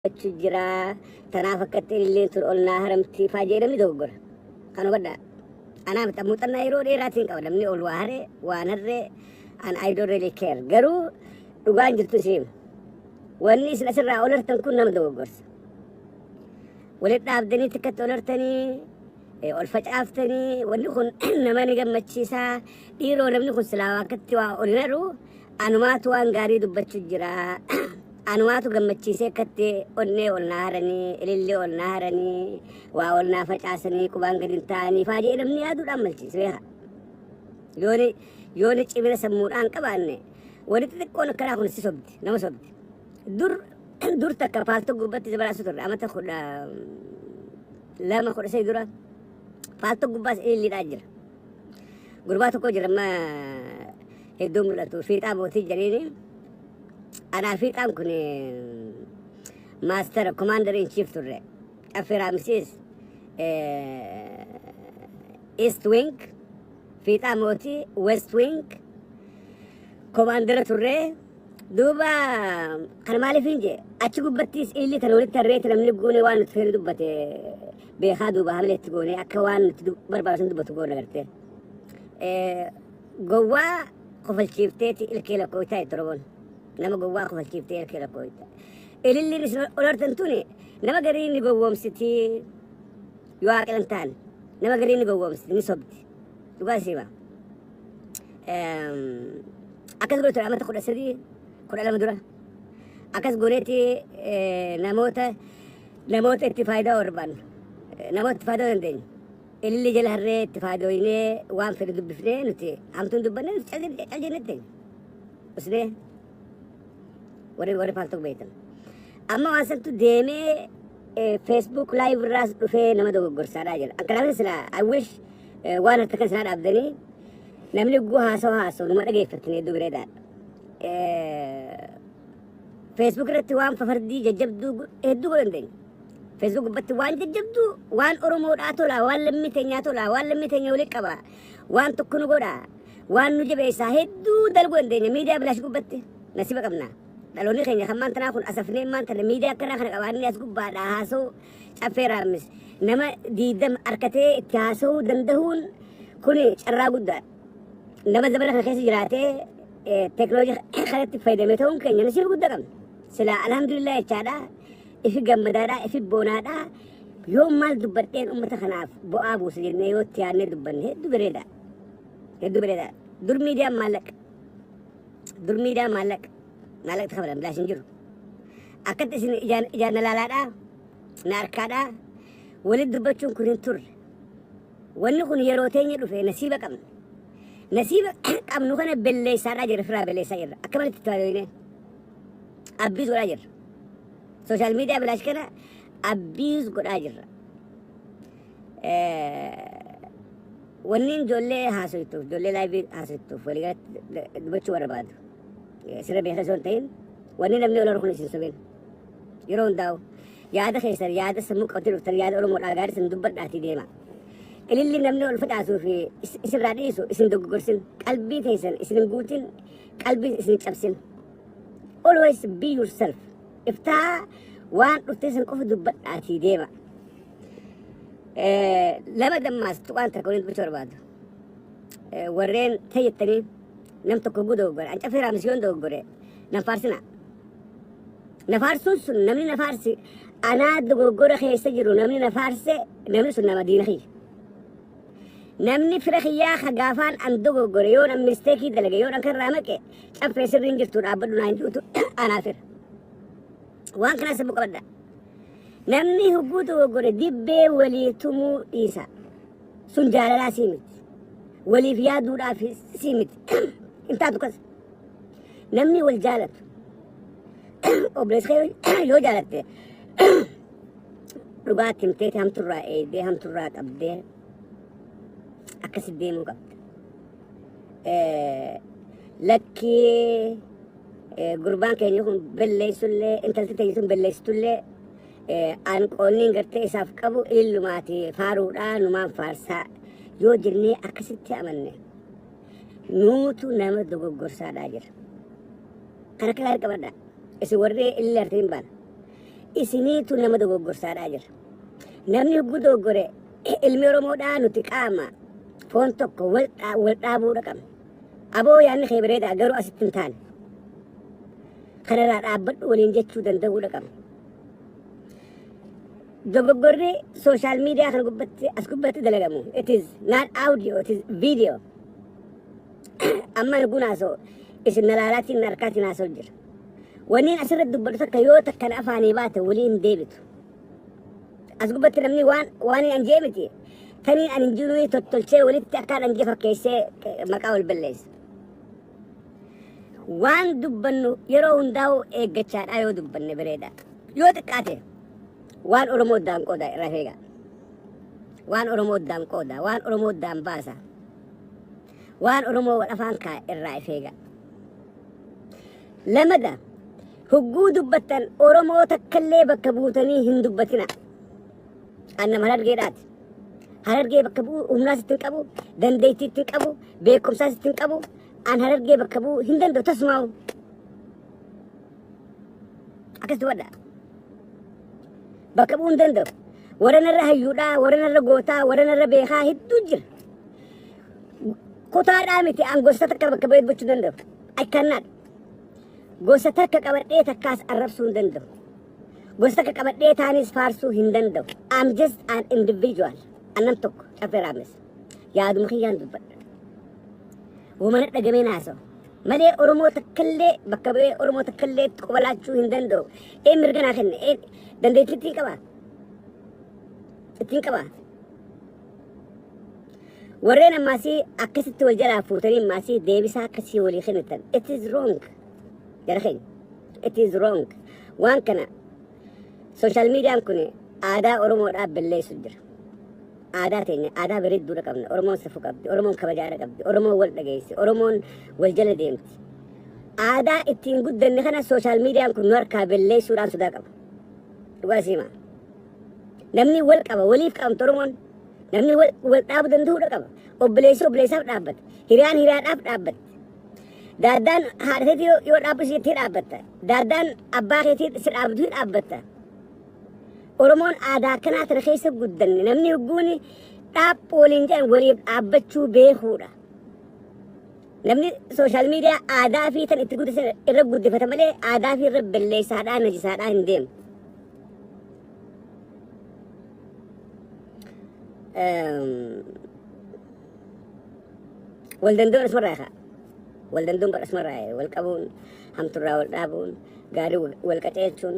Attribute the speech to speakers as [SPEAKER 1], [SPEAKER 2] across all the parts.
[SPEAKER 1] Dubbachuu jira. Tanaaf akkatti ililleen tun ol naa haramti faa jedhee namni dogoggora. Kan hubadhaa. Anaaf muuxannaa yeroo dheeraatiin qaba. Namni ol waa haree waan harree an I don't really care. Garuu dhugaan jirtu isin hima. Wanni isin asirraa ol hartan kun nama dogoggorsa. Walitti dhaabdanii tikkatti ol hartanii, ol facaaftanii, wanni kun nama ni gammachiisaa. Dhiiroo, namni kun silaa akkatti waa ol hin haru, anumaatu waan gaarii dubbachuu jira. Anumaatu gammachiisee akkatti onnee ol naa haranii, ilillee ol naa haranii, waa ol naa facaasanii, qubaan gadi hin ta'anii faa jedhee namni yaaduudhaan malchiise beeka. Yooni cimina sammuudhaan qabaanne, wanti xixiqqoon akkanaa kun si sobdi, nama sobdi. Dur dur takka Paltalk gubbatti dabalaasu turre, amata 12, 13 dura Paltalk gubbaas ililliidhaa jira. Gurbaa tokko jira, amma hedduu mul'atu, Fiixaa Mootii jedhanii. Anaa Fiixaan kun master commander in chief turre. Caffee Raamsiis East Wing, Fiixaa Mootii West Wing commander turre. Duuba kana maaliif hin jee, achi gubbattis ililli tan walitti harreeti, namni goone waan nuti feene dubbate beekaa, duuba hamiletti goone akka waan nuti barbaachisan dubbatu goone gartee. Gowwaa kofalchiifteeti ilkee lakkooytaa itti Oromoon. Nama gowwaa kofalchiiftee ilkee lakkooytaa. Ililliin isin ol hartan tuni nama garii ni gowwoomsiti, yoo aqilan ta'an nama garii ni gowwoomsiti, ni sobdi. Dhugaa siima. Akkas godhe ture amata 13, 12 dura. Akkas gooneeti namoota itti faayidaa barbaannu, namoota itti faayidaa dandeenyu. Ililli jala harree itti faayidoynee waan fedhe dubbifnee, nuti hamtuun dubbanne, nuti cal jennetti usnee, warri Paltalk beektan. Amma waan santu deemee Facebook live irraas dhufee nama dogoggorsaadhaa jira. Akkanaafis silaa I wish waan harka kan silaa dhaabdanii namni guu haasawa haasawu numa dhageeffattanii hedduu bareedaadha. Facebook irratti waan fafardii jajjabduu hedduu godhuu dandeenya. Facebook gubbatti waan jajjabduu, waan Oromoodhaa tola, waan lammii teenyaa tola, waan lammii teenya walitti qaba, waan tokko nu godha, waan nu jabeessaa hedduu dalaguu dandeenya. Miidiyaa bilaash gubbatti nasiba qabna. Dhaloonni keenya kan maantanaa kun asafnee maantana miidiyaa akkanaa kana qabaannee as gubbaadhaa haasa'u, Caffee Raammis nama 20 harkatee itti haasa'uu danda'uun kuni carraa guddaadha. Nama zamana kana keessa jiraatee teekinooloojii kanatti fayyadame ta'uun keenya nasiba guddaa qabna. Silaa alhamdulillah jechaadha. Ifi gammadaadha, ifi boonaadha. Yoo maal dubbadheen uummata kanaaf bu'aa buusa jennee yoo itti yaadnee dubbanne hedduu bareeda. Hedduu bareeda. Dur miidiyaan maallaqa. Dur miidiyaan maallaqa. Maallaqti kafalan bilaash hin jiru. Akkatti isin ijaan ijaan na laalaadhaa, na harkaadhaa, walitti dubbachuun kun hin turre. Wanni kun yeroo teenya dhufe nasiiba qabna. Nasiiba qabnu kana belleessaadhaa jirra, firaa belleessaa jirra. Akka malee itti fayyadamne abuse godhaa jirra. Social media bilaash kana abuse godhaa jirra. Wanni ijoollee haasoftuuf, ijoollee live haasoftuuf waliigalatti dubbachuu barbaadu. Sirra beekaa osoo hin ta'in, wanni namni ol kun isin sobin. Yeroo hundaa'u yaada keessan, yaada sammuu qabatee dhuftan, yaada Oromoodhaa gaarii san dubbadhaatii deema. Ililli namni ol facaasuu fi isinirraa dhiisu isin dogoggorsin, qalbii teessan isin hin guutin, qalbii isin cabsin. Always be yourself. Iftaa waan dhuftee san qofa dubbadhaatii deema. Lama dammaas tuqaan takka waliin dubbachuu barbaadu. Warreen ta'ettanii nam tokko guu dogoggore. An Caffee Raammis yoon dogoggore nan faarsina. Na faarsuun sun, namni na faarsi anaa dogoggora keessa jiru, namni na faarse, namni sun nama diina kiyya. Namni fira kiyyaa ka gaafaan an dogoggore, yoon an mistake dalage, yoon an karraa maqe, "Caffee, sirriin jirtu, dhaabbadhu" naa hin jirutu anaa fira. Waan kanaa sammuu qabadha. Namni hugguu dogoggore dibbee walii tumuu dhiisa. Sun jaalalaa sii miti. Waliif yaaduudhaaf sii miti. Hin taatu kas. Namni wal jaalatu, obboleessa kee yoo jaalatte, dhugaatti himteeti hamturraa eegdee, hamturraa qabdee akkasi deemuu qabda. Lakkii, gurbaan keenya kun belleessullee, intalti teenya sun belleessitullee, an qoonniin gartee isaaf qabu ilillumaati faaruudhaa numaan faarsaa yoo jennee akkasitti amanne, nuutu nama dogoggorsaadhaa jira. Kan akka gaarii qabadha. Isin warri ililli hartanii hin baana. Isiniitu nama dogoggorsaadhaa jira. Namni hogguu dogoggore, ilmi Oromoodhaa nuti qaama foon tokko, wal dhaabuudha qabna. Aboo, yaadni kee bareedaa, garuu asitti hin taane. Kanarraa dhaabbadhu waliin jechuu danda'uudha qabna. Dogoggorri social media kana gubbatti, as gubbatti dalagamu, it is not audio, it is video. Amma arguun haasa'u isin nalaalaatiin na harkaatiin haasa'u jira. Wanniin asirratti dubbadhu takka yoo takkan afaanii baate waliin deebitu. As gubbatti namni waan hin anjee miti. Taniin ani hin jiru tottolchee walitti akkaan anjee fakkeessee maqaa wal balleessa. Waan dubbannu yeroo hundaa'u eeggachaadhaa yoo dubbanne bareeda. Yoo xiqqaate waan Oromoo addaan qooda irraa eega. Waan Oromoo addaan qooda, waan Oromoo addaan baasa. Waan Oromoo wal afaan kaa irraa if eega. Lamada, hogguu dubbattan Oromoo takkallee bakka buutanii hin dubbatina. Annama Harargeedhaati. Harargee bakka bu'uu humnaas ittiin qabu, dandeettii ittiin qabu, beekumsaas ittiin qabu, an Harargee bakka bu'uu hin danda'u tasumaa'u. Akkas dubbadha. Bakka bu'uu hin danda'u. Warra narra hayyuudhaa, warra narra gootaa, warra narra beekaa hedduu jira. Kutaadhaa miti, an gosa takka bakka bu'ee dubbachuu danda'u. I cannot. Gosa takka qabadhee takkaas arrabsuu hin danda'u. Gosa takka qabadhee taanis faarsuu hin danda'u. I'm just an individual. Annan tokko Caffee Raammis. Yaaduma kiyyaan dubbadha. Wamana dhagamee naasa'u. Malee Oromoo takkallee bakka bu'ee Oromoo takkallee itti qubalaachuu hin danda'u. Een mirga naa kenne? Een dandeettii ittiin qabaa? Ittiin qabaa? Warreen ammaasii akkasitti wal jalaa fuutanii ammaasii deebisaa akkasii walii kennitan. It is wrong. Jara keenya. It is wrong. Waan kana social mediaan kun aadaa Oromoodhaa balleessu jira. Aadaa teenya, aadaa bareedduudha qabna. Oromoon safuu qabdi. Oromoon kabajaadha qabdi. Oromoon wal dhageessi. Oromoon wal jala deemti. Aadaa ittiin guddanne kana social mediaan kun nu harkaa balleessuudhaan sodaa qaba. Dhugaa siima. Namni wal qaba, waliif qabamtu Oromoon. Namni wal dhaabuu danda'uudha qaba. Obboleessi obboleessaaf dhaabbata. Hiriyaan hiriyaadhaaf dhaabbata. Daaddaan haadha keetii yoo dhaabbu si jettee dhaabbatta. Daaddaan abbaa keetii si dhaabdu hin dhaabbatta. Oromoon aadaa akkanaa tana keessa guddanne, namni hogguun dhaabbu waliin jedhan waliif dhaabbachuu beekuudha. Namni social media aadaa fi tan itti guddisan irra guddifata malee aadaa fi irra balleessaadhaa najisaadhaa hin deemu. Wal danda'uun asumarraa kaa. Wal danda'uun bara asumarraa wal qabuun, hamturraa wal dhaabuun, gaarii wal qaceelchuun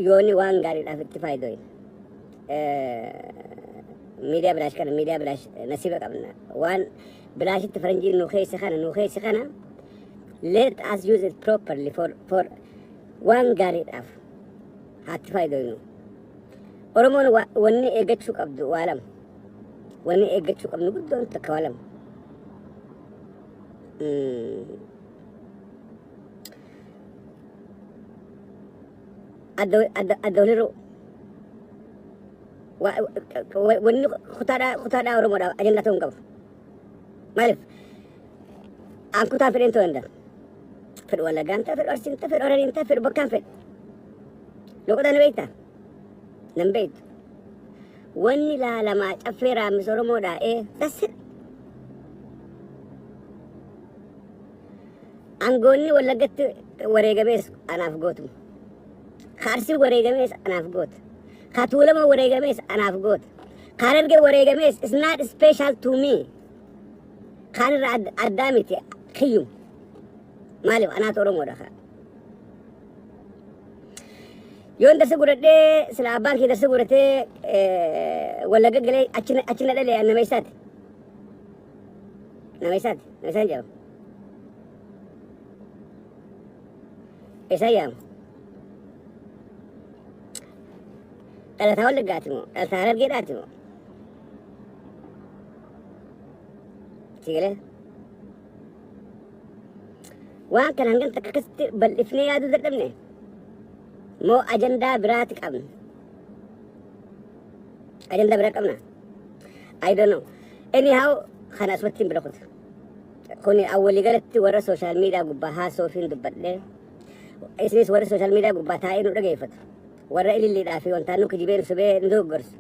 [SPEAKER 1] yooni waan gaariidhaaf itti faayidoon. Miidiyaa bilaash kana, miidiyaa bilaash nasiiba qabna. Waan bilaashitti faranjiin nu keessa kana let us use it properly for waan gaariidhaaf haatti faayidoonu. Oromoon wanni eeggachuu qabdu waa lama. Wanni eeggachuu qabnu guddoon takka waa lama. Adda walirruu. Wanni kutaadhaa Oromoodhaaf ajandaa ta'uu hin qabu. Maaliif? An kutaa fedheen ta'uu danda'a. Fedhu Wallaggaan ta'a, fedhu Arsiin ta'a, fedhu Harariin ta'a, fedhu bakkaan fedhu. Loqotaa na beektaa? Nan beektu. Wanni laalamaa Caffee Raammis Oromoodhaa ee that's it. Angoonni Wallaggatti wareegamees anaaf gootu. Ka Arsii wareegamees anaaf goota. Ka Tuulama wareegamees anaaf goota. Ka Harargee wareegamees is not special to me. Kaan irraa addaa miti kiyyum. Maaliif? Anaatu Oromoodha kaa. Yoon darsa godhadhee, sila abbaan kee darsa godhatee Wallagga galee achi na dhalee, nama eessaati? Nama eessaati? Nama isaan jedhamu. Eessaan jedhamu? Dhalataa Wallaggaati moo? Dhalataa Harargeedhaati moo? Si galee? Waan kana hangam takka akkasitti bal'ifnee yaaduu dadhabne moo ajandaa biraati qabna? Ajandaa biraa qabna? I don't know. Anyhow, kana asumatti hin bira kutu. Kuni awwalii galatti warra social media gubbaa haasoo fi dubbadhee, isinis warra social media gubbaa taa'ee nu dhageeffatu. Warra ililliidhaa fi wantaan nu kijibee nu sobee nu dogoggorsu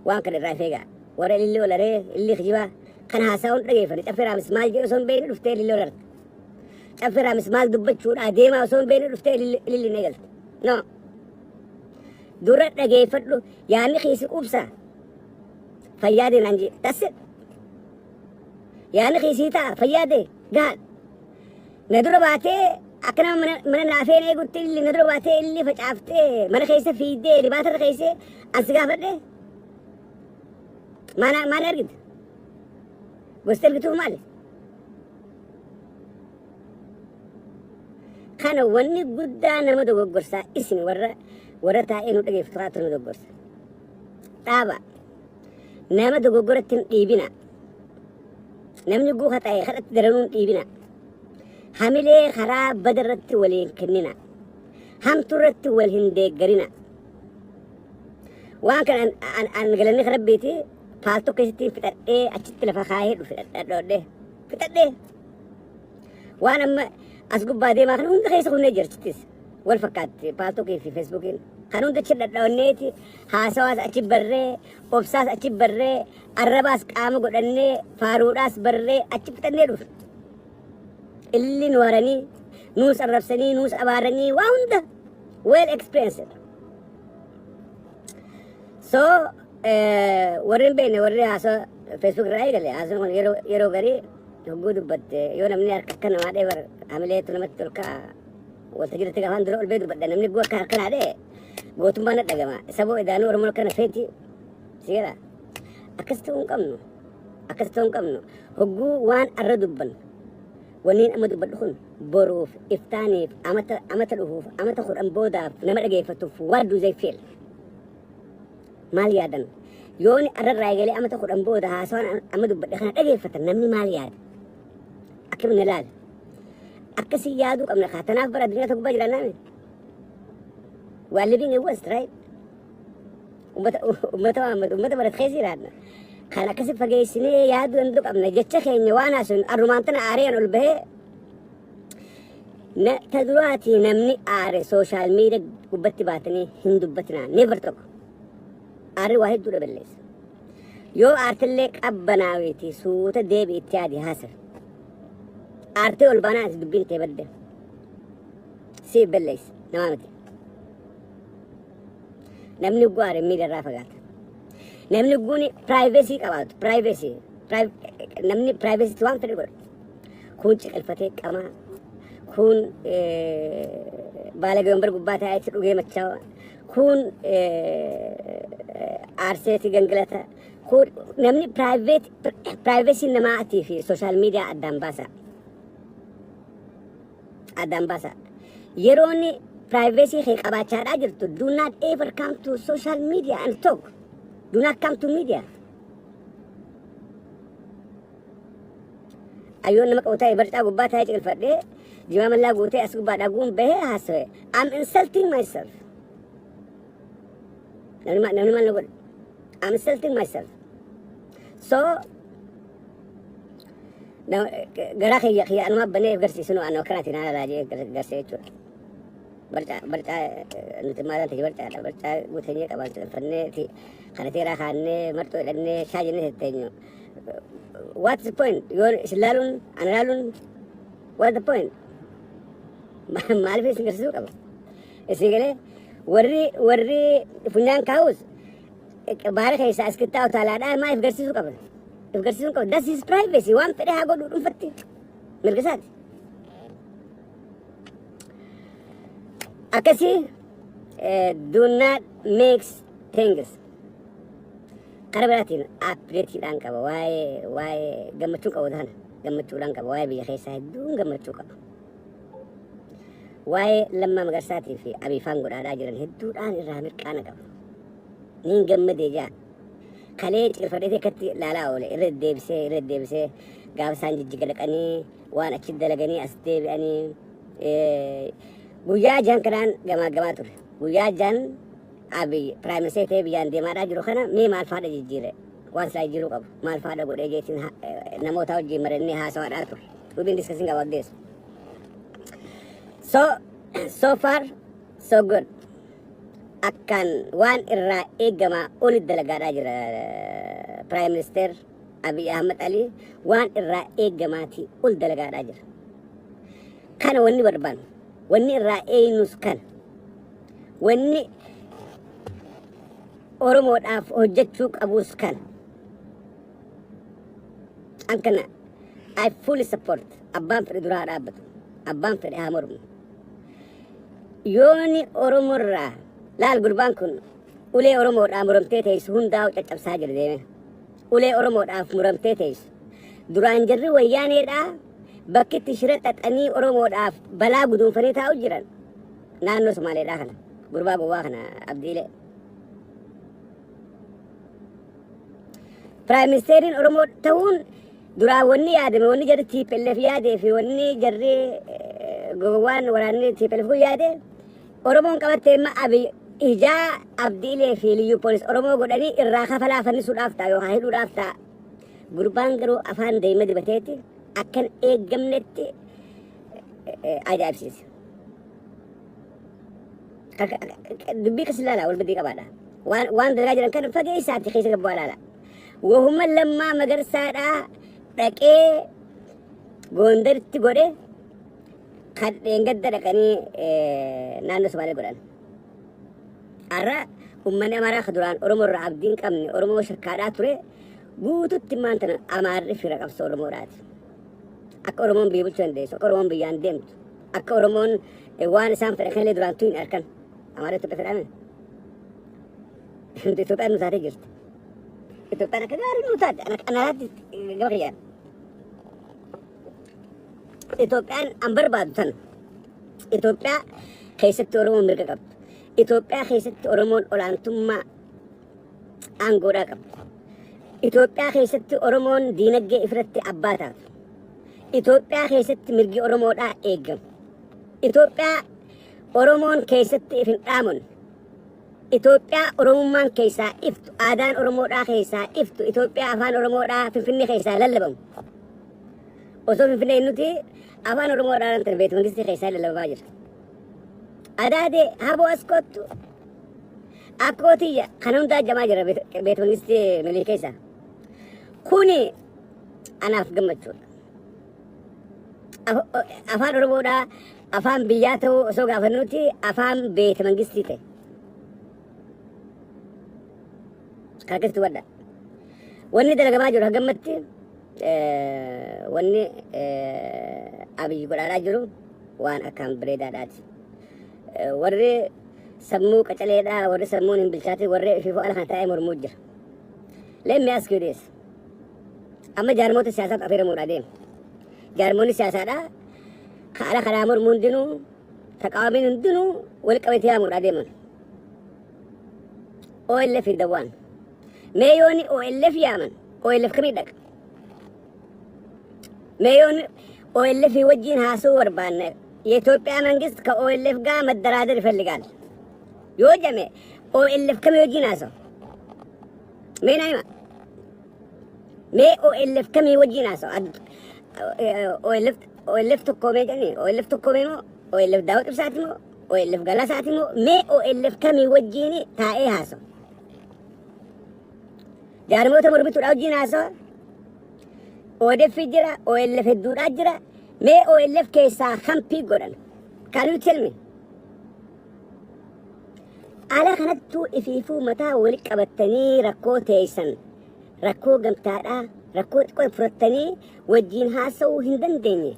[SPEAKER 1] waan kana irraa feegaa. Warra ilillii olaree ilillii kijibaa kan haasa'uun dhageeffane. Caffee Raamis maal jedhu osoo hin beekne dhuftee ilillii olarta. Caffee Raamis maal dubbachuudhaa deemaa osoo hin beekne dhuftee ililliin eegalte. No. Dura dhageeffadhu, yaadni keessi quubsaa. Fayyaadee naan jedhe. That's it. Yaadni keessii ta'a, fayyaadee gahaadha. Na dura baatee akka nama mana naafeen eegutti illi na dura baatee illi facaaftee mana keessa fiiddee libaatarra keessee an si gaafadhe. Maana maana argite? Gosti argituuf maali? Kana wanni guddaa nama dogoggorsaa isin warra taa'ee nu dhageeffatu kanatu nama dogoggorsa. Dhaaba. Nama dogoggoratti hin dhiibina. Namni guuka ta'e kadhatti daranuu hin dhiibina. Hamilee karaa bada irratti waliin kennina. Hamtuu irratti wal hin deeggarina. Waan kana an galanni rabbiiti Paltalk keessatti fixadhee achitti lafa kaayee dhufe dhadhodhee fixadhee. Waan amma as gubbaa deemaa kana hunda keessa kunnee jirchittis wal fakkaatti Paltalkii fi Facebookiin. Kan hunda achi dhadhawanneeti haasawaas achi barree, obsaas achi barree, arrabaas qaama godhannee, faaruudhaas barree achi fixannee dhufe. Illi nu haranii, nuus arrabsanii, nuus abaaranii, waa hunda well experienced. So warri hin beekne, warri haasawa Facebook irraa eegale, haasawni kun yeroo garii hogguu dubbatte yoo namni harka akka namaa dhee bar hamileetu namatti ol ka'a. Waltajjii irratti gaafaan dura ol bee dubbadha, namni guu akka harka naa dhee gootummaan na dhagama. Saboo idaanuu Oromoon akkana feeti seera. Akkas ta'uu hin qabnu. Akkas ta'uu hin qabnu. Hogguu waan arra dubban, wanniin amma dubbadhu kun boruuf, iftaaniif, amata dhufuuf, amata 10 boodaaf nama dhageeffatuuf, what do they feel? Maal yaadan? Yooni arrarraa eegalee amata 10 booda haasawaan amma dubbadhe kana dhageeffatan, namni maal yaada? Akkamiin na ilaala? Akkasii yaaduu qabna kaa. Tanaaf bara addunyaa tokko gubbaa jiraannaa. We are living in West, right? Ummata barat keessa jiraanna. Kan akkasi fageessinee yaaduu danda'u qabna. Jecha keenya waan haasawnu arrumaan tana aareen ol bahee na ta duraatii namni aare social media gubbatti baatanii hin dubbatinaa. Never tokko. Aarri waa hedduudha balleessa. Yoo aartillee qabbanaaweeti suuta deebi itti yaadi haasawi. Aartee ol baanaan ati dubbiin tee badde. Siif balleessa namaa miti. Namni ugguu aare miira irraa fagaata. Namni ugguun privacy qabaatu, privacy, namni privacy waan fedhe godha. Kun ciqilfatee qamaa, kun baala wambar gubbaa taa'etti dhugee machaa'aa, kun aarseeti gangalata. Kun namni private privacy namaatii fi social media addaan baasa. Addaan baasa. Yeroonni privacy kee qabaachaadhaa jirtu, do not ever come to social media and talk. Do not come to media. Ayyoon nama qabu ta'e barcaa gubbaa taa'ee ciqilfadhee jimaa mallaa guutee as gubbaa dhaguun bahee haasawe. I'm insulting myself. Namni maal na godhe? I'm insulting myself. So garaa kiyya anuma banee garsiisunu anu akkanaatiin haala laajee garsee jechuudha. Barcaa nuti maalaan ta'e barcaadha. Barcaa guuteenyee qabaan ciqilfannee kana teeraa kaannee marxoo hidhannee shaa jennee tetteenyu. What's the point? Yoo isin laaluun ana laaluun, what's the point? Maaliif isin garsiisuu qaba? Isin galee warri funyaan kaa'us baara keessaa as qixxaa utaalaadhaa maaliif garsiisuu qaba? If garsiisuu qaba. That's his privacy. Waan fedhe haa godhu dhuunfatti. Mirga isaati. Akkasii do not mix things. Karaa biraatiin updateiidhaan qaba, waa'ee gammachuu qabu tana gammachuudhaan qaba, waa'ee biyya keessaa hedduun gammachuu qaba. Waa'ee Lammaa Magarsaatii fi Abiifaan godhaadhaa jiran hedduudhaan irraa mirqaana qaba. Niin gammadee jaa. Kalee ciqilfadheetee akkatti laalaa oole, irra deddeebisee irra deddeebisee gaafa isaan jijjiga dhaqanii waan achi dalaganii as deebi'anii guyyaa jahan kanaan gamaa gamaa ture. Guyyaa jahan Abiy prime minister ta'ee biyyaan deemaadhaa jiru kana mee maal faadha jijjiire, waan isaa jijjiiruu qabu maal faadha godhee jeetiin namoota wajjin marannee haasawaadhaa ture. We've been discussing about this. So far so good. Akkaan waan irraa eegamaa oli dalagaadhaa jira. Prime Minister Abiy Ahmed Ali waan irraa eegamaatii ol dalagaadhaa jira. Kana wanni barbaannu, wanni irraa eeynus kana. Wanni Oromoodhaaf hojjechuu qabus kana. An kana I fully support. Abbaan fedhe duraa dhaabbatu. Abbaan fedhe haa mormu. Yooni Oromoorraa laal, gurbaan kun ulee Oromoodhaa muramtee teessu hundaa'u caccabsaa jira deeme. Ulee Oromoodhaaf muramtee teessu. Duraan jarri Wayyaaneedhaa bakki itti shira xaxanii Oromoodhaaf balaa guduunfanii taa'u jiran naannoo Somaaleedhaa kana. Gurbaa gowwaa kana, Abdiilee. Prime Ministeriin Oromoo ta'uun duraan wanni yaadame, wanni jarri TPLF yaadee fi wanni jarri gowwaan waraanni TPLF kun yaade, Oromoon qabattee imma Abiy ijaa Abdiilee fi Liyyuu Poolis Oromoo godhanii irraa kafalaa fannisuudhaaf ta'a yookaan hidhuudhaaf ta'a. Gurbaan garuu afaan deema dibateeti akkan eeggamnetti ajaa'ibsiisa. Dubbii kas ilaala, wal badii qabaadha. Waan dalagaa jiran kan fageessaatti keessa gabbaa ilaala. Wahuma Lammaa Magarsaadhaa dhaqee Gondaritti godhe kan dheengadda dhaqanii naannoo Somaalee godhan. Har'a uummanni Amaaraa kan duraan Oromoo irraa abdii hin qabne, Oromoo shakkaadhaa ture guututti, maanta Amaarri fira qabsoo Oromoodhaati. Akka Oromoon biyya bulchuu dandeessu, akka Oromoon biyyaan deemtu, akka Oromoon waan isaan fedhan kanallee duraan tuyin harkan. Amaarri Itoophiyaa fedhame. Itoophiyaan nu taatee jirti. Itoophiyaan akka gaarii nu taate anaatti gama kiyyaan. Itoophiyaan an barbaadu tana. Itoophiyaa keessatti Oromoon mirga qabdu. Itoophiyaa keessatti Oromoon olaantummaa aangoodhaa qabdu. Itoophiyaa keessatti Oromoon diinagdee ifirratti abbaa taatu. Itoophiyaa keessatti mirgi Oromoodhaa eegamu. Itoophiyaa Oromoon keessatti if hin dhaamun. Itoophiyaa Oromummaan keessaa iftu, aadaan Oromoodhaa keessaa iftu, Itoophiyaa afaan Oromoodhaa Finfinnee keessaa lallabamu. Osoo Finfinnee nuti afaan Oromoodhaan tan beektu mangistii keessaa lallabamaa jira. Adaadee haboo as kottu akkootiyya kan hundaa jamaa jira beektu mangistii Minilik keessaa. Kuni anaaf gammachuudha. Afaan Oromoodhaa afaan biyyaa ta'uu osoo gaafannuti afaan beekta mangistii ta'e. Kan akkasitti hubadha. Wanni dalagamaa jiru hagammatti, wanni Abiyyi godhaadhaa jiru waan akkaan bareedaadhaati. Warri sammuu qacaleedhaa, warri sammuun hin bilchaatin, warri ifiifuu ala kan taa'ee mormuu jira. Let me ask you this. Amma jaarmoota siyaasaaf affeeramuudha deema. Jaarmoonni siyaasaadhaa ka ala kanaa mormuu hundinuu, taqaawamiin hundinuu wal qabatee yaamuudha deeman. OLF dawwaan. Mee yooni OLF yaaman, OLF kamii dhaqa? Mee yooni OLF wajjin haasa'uu barbaanne, የኢትዮጵያ መንግስት ከ OLF ጋር መደራደር ይፈልጋል yoo jame, OLF kamii wajjin haasa'u? Mee naa hima. Mee OLF kamii wajjin haasa'u? OLF OLF tokkoomee jedhani, OLF tokkoomee moo, OLF Daawud Ibsaati moo, OLF Galasaati moo, mee OLF kamii wajjin taa'ee haasa'u? Jaarmoota mormituudha wajjin haasa'a. ODF jira, OLF hedduudhaa jira. Mee OLF keessaa hampii godhan? Can you tell me? Ala kanattuu ifiifuu mataa wali qabattanii rakkoo teessan, rakkoo gamtaadhaa, rakkoo xiqqoo furattanii wajjin haasa'uu hin dandeenye.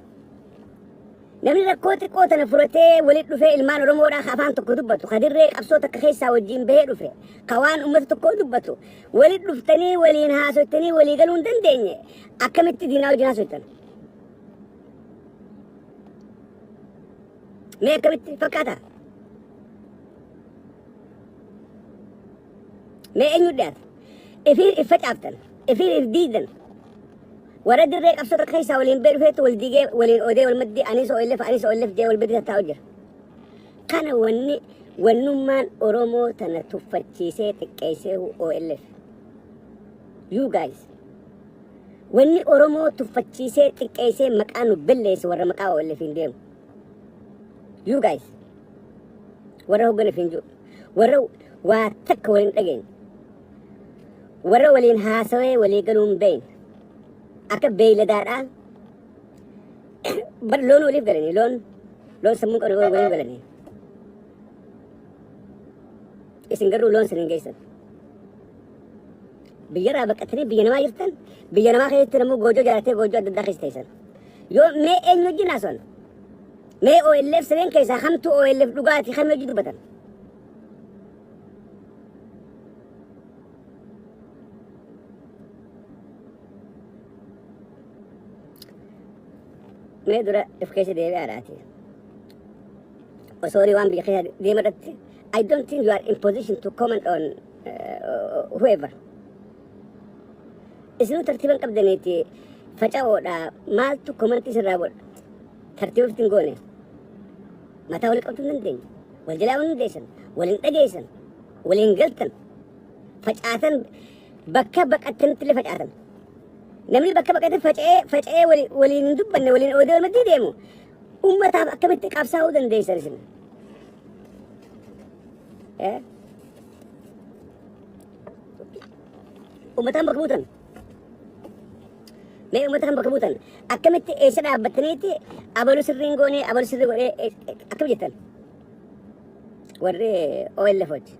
[SPEAKER 1] Namni rakkoo xiqqoo tana furatee walitti dhufee, ilmaan Oromoodhaa ka afaan tokko dubbatu, ka dirree qabsoo takka keessaa wajjin bahee dhufe, ka waan uummata tokkoo dubbatu, walitti dhuftanii waliin haasoftanii walii galuu hin dandeenye, akkamitti diinaa wajjin haasoftan? Mee akkamitti fakkaata? Mee eenyu dhiyaata? Ifii if facaaftan, ifii if diidan. Warra dirree qabsoo takka keessaa waliin bahee dhufeetu wal diigee, waliin oodee, wal maddii anis OLF, anis OLF jee wal maddii tattaa'u jira. Kana wanni wannummaan Oromoo tana tuffachiisee xiqqeessee OLF. You guys. Wanni Oromoo tuffachiisee xiqqeessee maqaa nu balleesse warra maqaa OLF hin deemu. You guys. Warra hoogganeef hin jiru. Warra Waa takka waliin dhageenye. Warra waliin haasawee walii galuu hin beekne. Akka beeyladaadhaa bar loon waliif galanii, loon sammuu qabu waliif galanii. Isin garuu loon san hin geessan. Biyyarraa baqatanii biyya namaa jirtan, biyya namaa keessatti namuu goojoo jaalatee goojoo adda addaa keessa teessan. Yoo mee eenyu wajjin haasawan? Mee OLF sadeen keessaa kamtu OLF dhugaati, kam hojii dubbatan? Mee dura of keessa deebi'aadhaati. Osoo horii waan biyya keessa deema irratti, I don't think you are in position to comment on whoever. Isinuu tartiiban qabdaniiti, faca'oodha, maaltu comment isinirraa godha? Tartiiba ofitti hin goone. Mataa walii qabachuu hin dandeenye. Wal jalaa hin dandeessan. Wal hin dhageessan. Wal hin galtan. Facaatan, bakka baqattanitti illee facaatan. Namni bakka baqate faca'ee faca'ee waliin hin dubbanne, waliin oodee walmaddii deemu, ummataaf akkamitti qabsaa'uu dandeessan isin? Eh? Uummataan bakka buutan. Mee uummata kan bakka buutan akkamitti eessa dhaabbattaniitti abalu sirriin goonee, abalu sirrii godhee akkam jettan? Warri OLF hojii.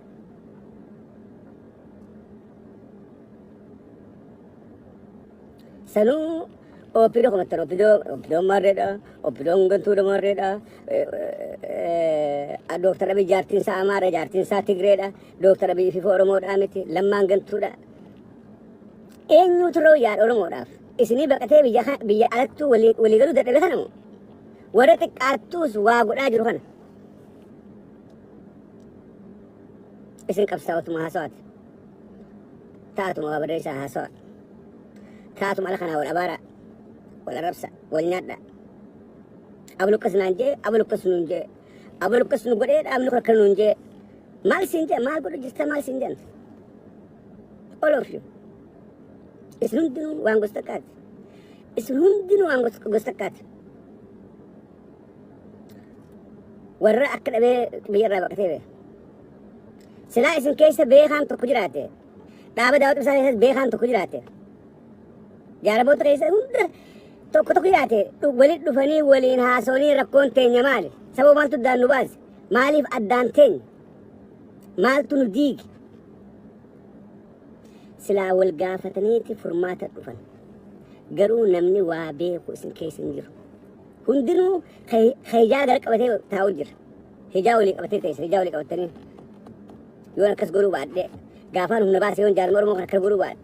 [SPEAKER 1] Sanuu OPDO komattan, OPDO, OPDOn maarreedha, OPDOn gantuudha maarreedha, Dooktar Abiy jaartiin isaa Amaara, jaartiin isaa Tigreedha, Dooktar Abiy ififoo Oromoodhaa miti, Lammaan gantuudha. Eenyuutu roo yaada Oromoodhaaf? Isinii baqatee biyya alattuu walii galuu dadhabe kana moo? Warra xiqqaattuus waa godhaa jiru kana. Isin qabsaa'otuma haasawaati. Taatuma waa barreessaa haasawa. Taatuma ala kanaa wal abaaraa, wal arrabsa, wal nyaadha. Abalu akkas naan jee, abalu akkas nuun jee, abalu akkas nu godhee, dhaabni kun akkana nuun jee. Maal siin jee, maal godhu jirta, maal siin jedhan? All of you. Isin hundinuu waan gosa takkaati. Isin hundinuu waan gosa takkaati. Warra akka dhabee biyya irraa baqatee bee. Silaa isin keessa beekaan tokko jiraate, dhaaba Daawud Ibsaa keessas beekaan tokko jiraate, jaaramoota keessa hunda tokko tokko jiraate, walitti dhufanii waliin haasawanii rakkoon teenya maali? Sababa maaltu addaan nu baase? Maaliif addaan teenya? Maaltu nu diige? Silaa wal gaafataniiti furmaata dhufan. Garuu namni waa beeku isin keessa hin jiru. Hundinuu hijaa gara qabatee taa'u jira. Hijaa walii qabatee teessa, hijaa walii qabatanii. Yoon akkas godhuu baadhe, gaafaan humna baase, yoon jaarma Oromoo kana akkana godhuu baadhe,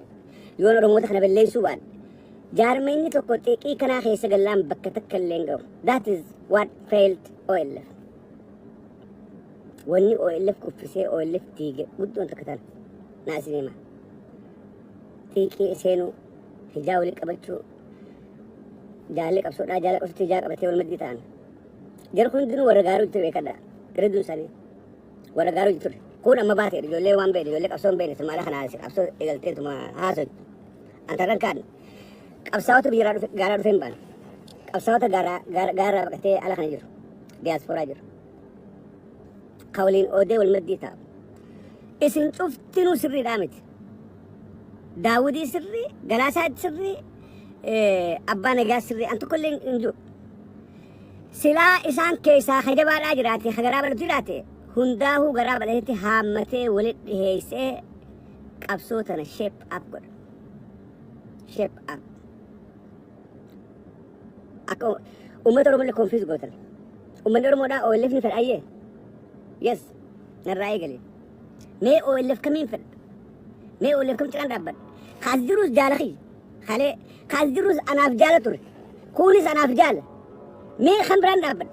[SPEAKER 1] yoon Oromoota kana balleessuu baadhe. Jaarmeenyi tokko xiqqii kanaa keessa gallaan bakka takka illee hin gahu. That is what failed OLF. Wanni OLF kuffisee OLF diige guddoon takka tana. Naa isin hima. Xiiqii seenuu, hijaa walii qabachuu, jaalli qabsoodhaa jaala qabsootti hijaa qabatee wal maddii ta'an. Jarri kun hundinuu warra gaaruu ture, beekadha. Gara isaanii warra gaaruu ture. Kun amma baate ijoollee waan beekne, ijoollee qabsoo hin beekne tumaala kana qabsoo eegaltee tuma haasoftu. Antarran kaan qabsaa'ota biyya gaaraa dhufee hin baane. Qabsaa'ota gaaraa baqatee ala kana jiru. Diyaaspooraa jiru. Ka waliin oodee wal maddii taa'u. Isin cuftinuu sirriidhaa miti. Daawudii sirrii, Galaasaa sirrii, Abbaa Nagaa sirrii, an tokko illee hin jiru. Silaa isaan keessaa ka jabaadhaa jiraate, ka garaa bal'atu jiraate, hundaahuu garaa bal'atetti haammatee walitti dhiheessee qabsoo tana shape up godha. Shape up. Akka uummata Oromoo illee confuse gootan. Uummanni Oromoodhaa OLF ni fedha ayyee. Yes. Narraa eegale. Mee OLF kamiin fedha? Mee OLF kam cinaan dhaabbadha? Kaas jirus jaala kiyya. Kalee kaas jirus anaaf jaala ture. Kunis anaaf jaala. Mee kan biraan dhaabbadha?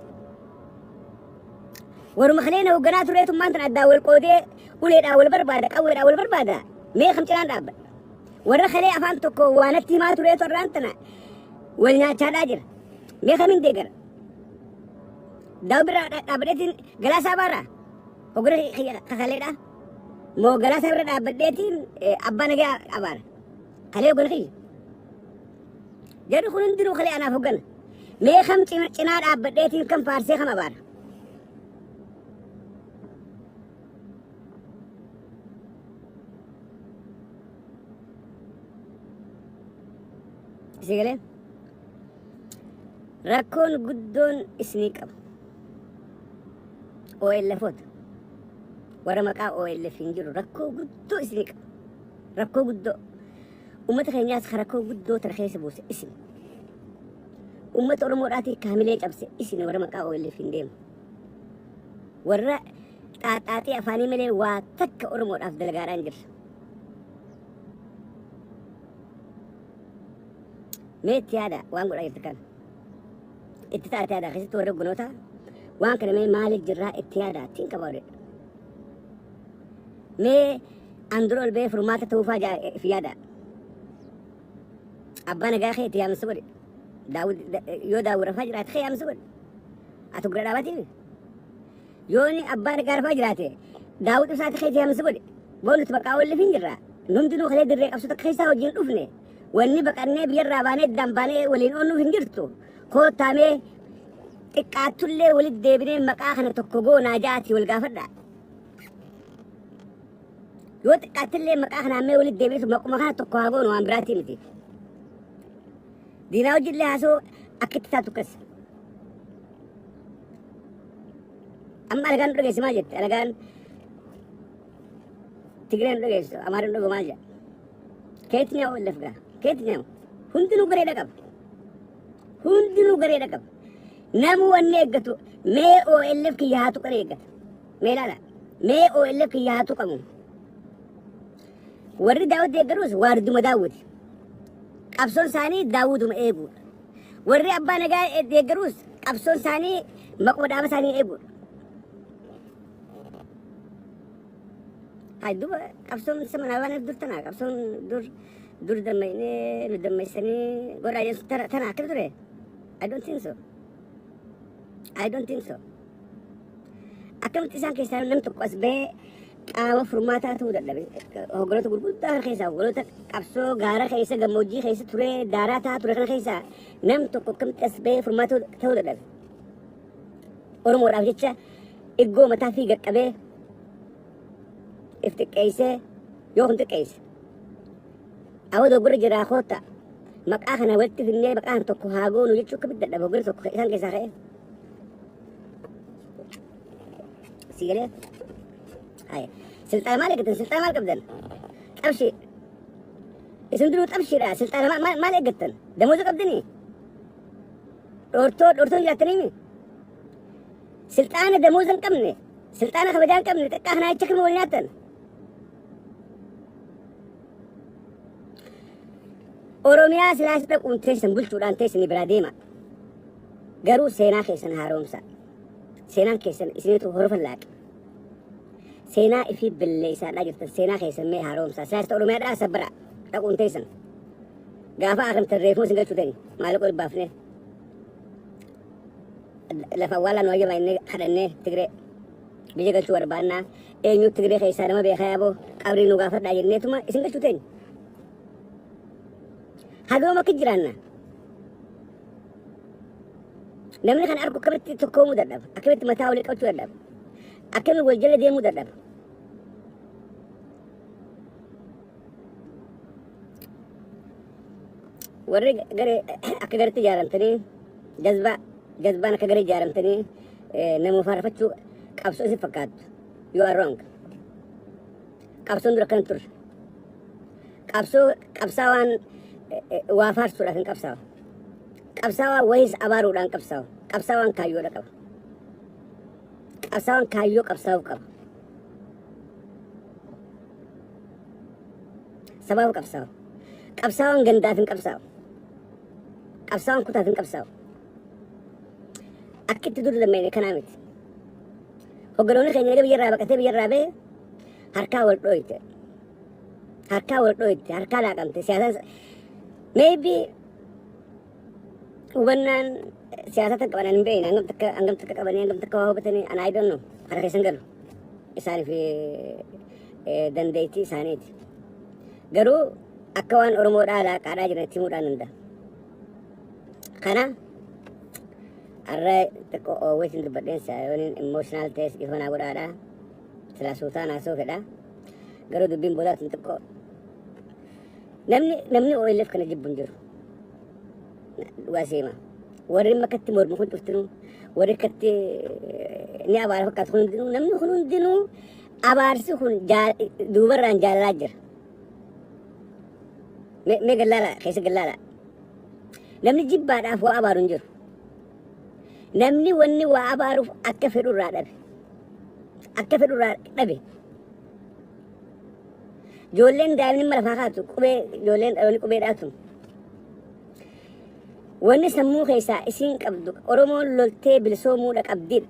[SPEAKER 1] Waruma kalee na hoogganaa tureetummaan tan addaan wal qoodee uleedhaan wal barbaada, qawweedhaan wal barbaada. Mee kam cinaan dhaabbadha? Warra kalee afaan tokko waa natti himaa tureetu har'aan tana wal nyaachaadhaa jira. Mee kamiin deeggara? Daawud bira dhaabbadheetiin Galaasaa baaraa? Hoggana kakaleedha. Moo Galaasaa bira dhaabbadheetiin Abbaa Nagaa abaara? Kalee hoggana kiyya. Jarri kun hundinuu kalee anaaf hoggana. Mee kam cinaa dhaabbadheetiin kam faarsee kam abaara? Isin galee rakkoon guddoon isinii qabu. OLFoota. Warra maqaa OLF hin jiru rakkoo guddoo isinii qabu. Rakkoo guddoo. Uummata keenyaas rakkoo guddoo tana keessa buuse isin. Uummata Oromoodhaatii kaamilee cabse isin warra maqaa OLF hin deemu. Warra xaaxaaxii afaanii malee waa takka Oromoodhaaf dalagaadhaan jirra. Mee itti yaada waan godhaa jirtu kana. Itti taate yaada keessatti warra hogganoota waan kana mee maaliif jirraa itti yaada think about it. Mee an dura ol ba'ee furmaata ta'uufaa if yaada. Abbaa nagaa kee itti yaamsa godhe. Daawud yoo Daawud rafaa jiraate kee yaamsa godhe. Ati gura dhaabatii. Yoo inni abbaa nagaa rafaa jiraate Daawud ibsaati kee itti yaamsa godhe. Boo nuti maqaa waliif hin jirra. Hundinuu kalee dirree qabsoo takka keessaa wajjin dhufne. Wanni baqannee biyyarraa baanee iddaan baanee waliin oolnuuf hin jirtu. Koottaamee xiqqaattullee walitti deebinee maqaa kana tokko goonaa ja'atii wal gaafadha. Yoo xiqqaattillee maqaa kana ammee walitti deebisu maquma kana tokko haa goonu, waan biraatii miti. Diinaa wajjillee haasoo akkitti taatu akkas. Amma alagaan nu dhageessi maal jette? Alagaan Tigreen nu dhageessu, Amaarri nu dhagoo maal jedha? ከየትኛው OLF ጋር ከየትኛው hundinuu gareedha qaba. Hundinuu gareedha qaba. Namu wanni eeggatu mee OLF kiyya haa tuqan eeggata. Mee ilaala. Mee OLF kiyya haa tuqamu. Warri Daawud deeggarus waarduma Daawuti. Qabsoon isaanii Daawuduma eeguudha. Warri abbaa nagaa deeggarus qabsoon isaanii maquma dhaaba isaanii eeguudha. Hai duuba qabsoon sama naawaan dur tana qabsoon dur dur dammaynee nu dammaysanii godhaa jedhu tana tana akkam ture? I don't think so. I don't think so. Akkamitti isaan keessaa nam tokko as bahee qaama furmaataa ta'uu dadhabe? Hogganoota gurguddaa kana keessaa, hogganoota qabsoo gaara keessa gammoojjii keessa ture daaraa ta'aa ture kana keessaa nam tokko akkamitti as bahee furmaata ta'uu dadhabe? Oromoodhaaf jecha iggoo mataa fi qaqqabee if xiqqeessee yoo kun xiqqeesse. Awwa dogoggorri jiraa, kootta maqaa kana walitti finnee maqaa kana tokko haa goonu jechuu akkamitti dadhaba hogganoota tokko isaan keessaa ka'e? Si galee? Haya. Silxaana maal eeggatan? Silxaana maal qabdan? Qabshii. Isin duruu qabshiidha. Silxaana maal eeggattan? Damooza qabdanii? Dhoortoo dhoortoon jiraattanii? Silxaana damooza hin qabne, silxaana kabajaa hin qabne xiqqaa kanaa jecha kirma wal nyaattan. Oromiyaa silaas dhaquun teessan bulchuudhaan teessanii biraa deema. Garuu seenaa keessan haaromsa. Seenaan keessan isinitu horofa laaqe. Seenaa ifii balleessaadhaa jirtan, seenaa keessan mee haaromsa. Siyaasa Oromiyaadhaa sabbara dhaquun teessan. Gaafa akkamtan reefuma isin galchuu ta'in maallaqa ol baafne lafa awwaalaa nu hayyama inni kadhannee Tigree biyya galchuu barbaannaa, eenyu Tigree keessaa nama beekaa yaaboo qabrii nu gaafadhaa jenneetuma isin galchuu ta'in. Hagam akka jiraanna. Namni kana argu akkamitti tokkoomuu dadhaba? Akkamitti mataa walii qabachuu dadhaba? Akkamitti wal jala deemuu dadhaba? Warri garee akka gareetti ijaaramtanii jazbaa jazbaan akka garee ijaaramtanii nama faarfachuu qabsoo isin fakkaattu. You are wrong. Qabsoon dura akkana turre. Qabsoo qabsaawaan waa faarsuudhaaf hin qabsaawu. Qabsaawaan wayiis abaaruudhaan qabsaawu. Qabsaawaan kaayyoodha qaba. Qabsaawaan kaayyoo qabsaa'uu qaba. Sabaaf qabsaawu. Qabsaawaan gandaaf hin qabsaawu. Qabsaawaan kutaaf hin qabsaawu. Akkitti dur lammeene kanaa miti. Hogganoonni keenya eega biyyarraa baqatee biyyarraa ba'e harkaa wal dhooyte. Harkaa wal dhooyte, harkaa laaqamte. Siyaasaan maybe hubannaan siyaasa takka qaban hin beekne, hangam takka qabanii hangam takka waa hubatanii ana I don't know. Kana keessan galu. Isaaniif dandeettii isaaniiti. Garuu akka waan Oromoodhaa laaqaadhaa jiran itti himuudhaan danda'a. Kana har'a xiqqoo oowweetiin dubbadheen yoon emotional ta'es dhiifama naa godhaadha. Silaa suutaan haasa'uu fedha. Garuu dubbiin boodaatiin xiqqoo namni OLF kana jibbu hin jiru. Dhugaa seema. Warri makkatti mormu kun cuftinuu, warri akkatti ni abaara fakkaatu kun hundinuu, namni kun hundinuu abaarsi kun duubarraan jaalalaa jira. Mee gallaala keessa gallaala. Namni jibbaadhaaf waa abaaru hin jiru. Namni wanni waa abaaruuf akka fedhu irraa dhabe. Akka fedhu irraa dhabe. Ijoolleen daa'imni mala lafaa kaatu qubee, ijoolleen dhaloonni qubee dhaatu. Wanni sammuu keessaa isiin qabdu Oromoon loltee bilisoomuudha qabdiidha.